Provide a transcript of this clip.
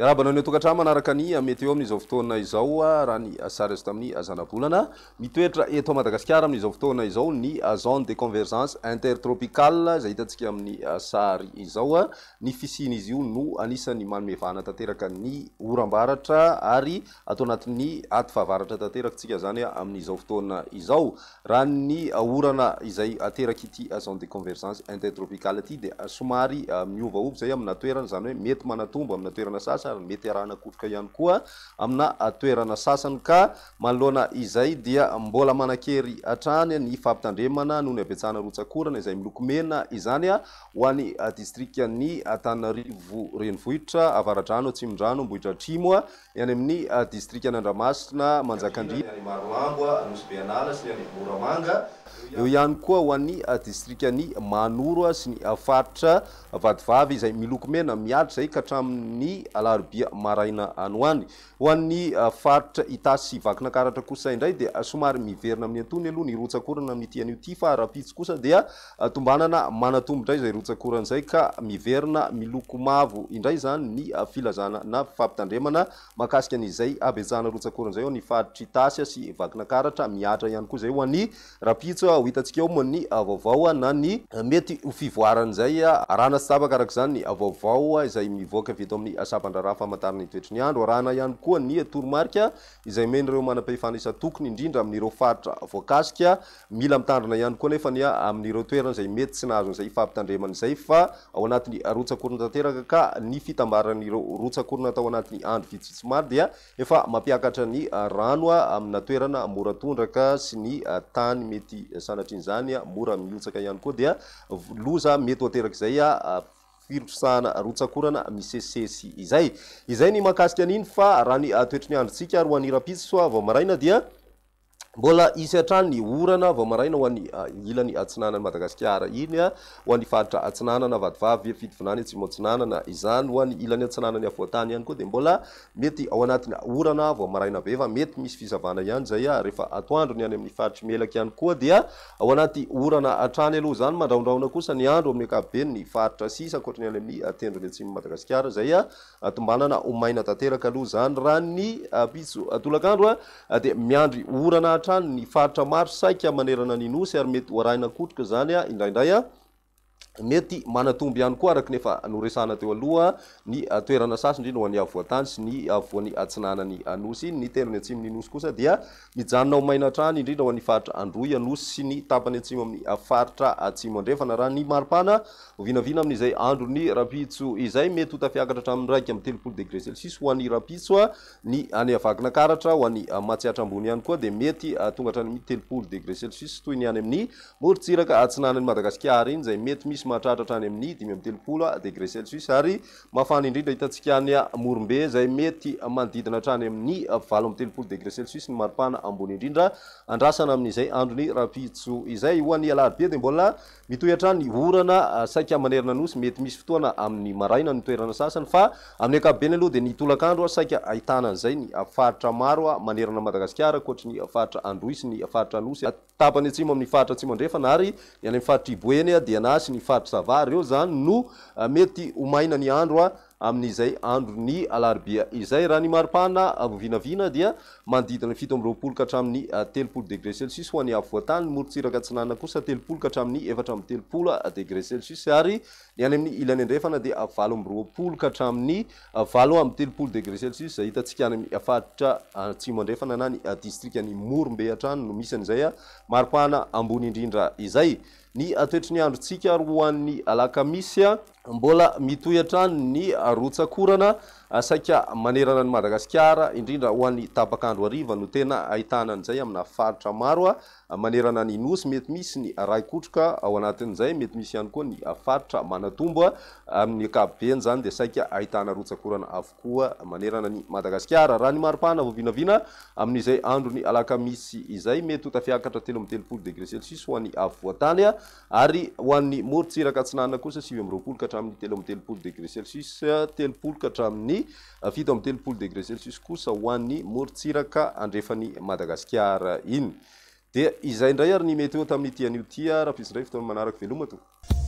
Miarahaba anao any an-tokantrano manaraka ny météo amin'izao fotoana izao. Raha ny sary azo tamin'ny zanabolana, mitoetra eto Madagasikara amin'izao fotoana izao ny zone de convergence intertropicale izay hitantsika amin'ny sary izao. Ny fisian'izy io no anisan'ny manome vahana tanteraka ny oram-baratra ary ato anatin'ny ady fahavaratra tanteraka isika izany amin'izao fotoana izao. Raha ny orana izay aterak'ity zone de convergence intertropicale ity dia somary miovaova izay amina toerana, izany hoe mety manatombo amina toerana sasany ary mety arahana kotroka ihany koa amina toerana sasany ka manoloana izay dia mbola manan-kery hatrany ny fampitandremana noho ny habetsahana rotsak'orana izay miloko mena izany ho an'ny distrikan'i Antananarivo Renivohitra, Avaradrano, Atsimondrano, Ambohidratrimo, Ny any amin'ny distrikan'Andramasina, Manjakandriana, ny any Marolambo, Nosy Be An'ala sy ny any Moramanga. Eo ihany koa ho an'ny distrikan'i Mahanoro sy ny faritra Vatovavy izay miloko mena mihatra izay ka hatramin'ny alarobia maraina any ho any. Ho an'ny faritra Itasy sy Vakinankaratra kosa indray dia somary miverina amin'ny antonony aloha ny rotsak'orana amin'ity anio ity fa rahampitso kosa dia Tombanana manatombo indray izay rotsak'orana izay ka miverina miloko mavo indray izany ny filazana na fampitandremana mahakasika an'izay habetsahana rotsak'orana izay ao ny faritr'Itasy sy Vakinankaratra. Mihatra ihany koa izay ho an'ny rahampitso. Ho hitantsika eo moa ny vaovao na ny mety ho fivoaran'izay. Arahana tsy tapaka araka izany ny vaovao izay mivoaka avy eto amin'ny sampan-draharaha famantarana ny toetry ny andro. Arahana ihany koa ny toromarika izay omen'ireo manam-pahefana isan-tokony indrindra amin'ireo faritra voakasika. Mila mitandrina ihany koa anefa ny amin'ireo toerana izay mety tsy nahazo an'izay fampitandremana izay fa ao anatin'ny rotsak'orona tanteraka ka ny fitambaran'ireo rotsak'orona tao anatin'ny andro vitsivitsy maro dia efa mampiakatra ny rano amina toerana mora tondraka sy ny tany mety sanatrian'izany mora mihotsaka ihany koa dia loza mety ho aterak'izay firotsahana rotsak'orana misesisesy izay. Izay ny mahakasika an'iny fa raha ny toetry ny androntsika ary ho an'ny rahampitso vao maraina dia Mbola hisy hatrany ny orana vao maraina ho an'ny ilany atsinanan'i Madagasikara iny, ho an'ny faritra Atsinanana, Vatovavy, Fitovinany, Atsimo Atsinanana izany. Ho an'ny ilany atsinanan'ny afovoan-tany ihany koa dia mbola mety ao anatin'ny orana vao maraina be fa mety misy fisavana ihany izay rehefa atoandro. Ny any amin'ny faritr'i Melaky ihany koa dia ao anaty orana hatrany aloha izany. Mandrahondrahona kosa ny andro amin'ny ankapobeny ny faritra sisa ankoatry ny any amin'ny tendrony atsimon'i Madagasikara izay Tombanana ho maina tanteraka aloha izany raha ny ampitso tolakandro dia miandry orana hatrany ny faritra maro saika manerana ny Nosy ary mety ho arahina kotroka izany indraindray. Mety manatombo ihany koa araka ny efa noresahana teo aloha ny toerana sasany indrindra ho an'ny afovoan-tany sy ny afovoany atsinanan'ny Nosy iny. Ny tendrony atsimon'ny Nosy kosa dia mijanona ho maina hatrany indrindra ho an'ny faritra Androy, Anosy sy ny tapany atsimo amin'ny faritra Atsimo Andrefana. Raha ny maripana Ho vinavina amin'izay andron'ny rahampitso izay, mety ho tafiakatra hatramin'ny 31 degre celsius ho an'ny rahampitso ny any Vakinankaratra, ho an'i Matsiatra Ambony ihany koa dia mety tonga hatrany amin'ny 30 degre celsius toy ny any amin'ny morontsiraka atsinanan'i Madagasikara iny izay mety misy mahatratra hatrany amin'ny 35 degre celsius ary mafana indrindra hitantsika any Morombe izay mety manodidina hatrany amin'ny 38 degre celsius ny maripana ambony indrindra andrasana amin'izay andron'ny rahampitso izay. Ho an'ny alarobia dia mbola Mitohy hatrany ny orana saika manerana Nosy, mety misy fotoana amin'ny maraina ny toerana sasany fa amin'ny ankapobeny aloha dia ny tolakandro saika ahitana an'izay ny faritra maro manerana an'i Madagasikara ankoatry ny faritra Androy sy ny faritra Anosy, tapany atsimo amin'ny faritra Atsimo Andrefana ary ny any amin'ny faritr'i Boeny, Diana sy ny faritr'i Sava, ireo izany no mety ho maina ny andro Amin'izay andron'ny alarobia izay, raha ny maripana vinavina dia manodidina ny 27 ka hatramin'ny 30 degre celsius ho an'ny afovoan-tany, ny morontsiraka atsinanana kosa 30 ka hatramin'ny 34 degre celsius ary ny any amin'ny ilany andrefana dia 28 ka hatramin'ny 38 degre celsius izay hitantsika any amin'ny faritra atsimo andrefana na ny distrikan'i Morombe hatrany no misy an'izay maripana ambony indrindra izay. Ny toetry ny androntsika ary ho an'ny alakamisy. Mbola mitohy hatrany ny rotsak'orana saika manerana an'i Madagasikara, indrindra ho an'ny tapak'andro hariva no tena ahitana an'izay amina faritra maro manerana ny Nosy. Mety misy ny ray kotroka ao anatin'izay, mety misy ihany koa ny faritra manatombo. Amin'ny ankapobeny izany dia saika ahitana rotsak'orana avokoa manerana an'i Madagasikara. Raha ny maripana vao vinavina amin'izay andron'ny alakamisy izay, mety ho tafiakatra 33 degre celsius ho an'ny afovoan-tany. Ary ho an'ny morontsiraka atsinanana kosa 29 ka hatramin'ny 33 degre celsius, 30 ka hatramin'ny 37 degre celsius kosa ho an'ny morontsiraka andrefan'i Madagasikara iny. Dia izay indray ary ny météo tamin'ity anio ity, rahampitso indray fotoana manaraka veloma tompoko.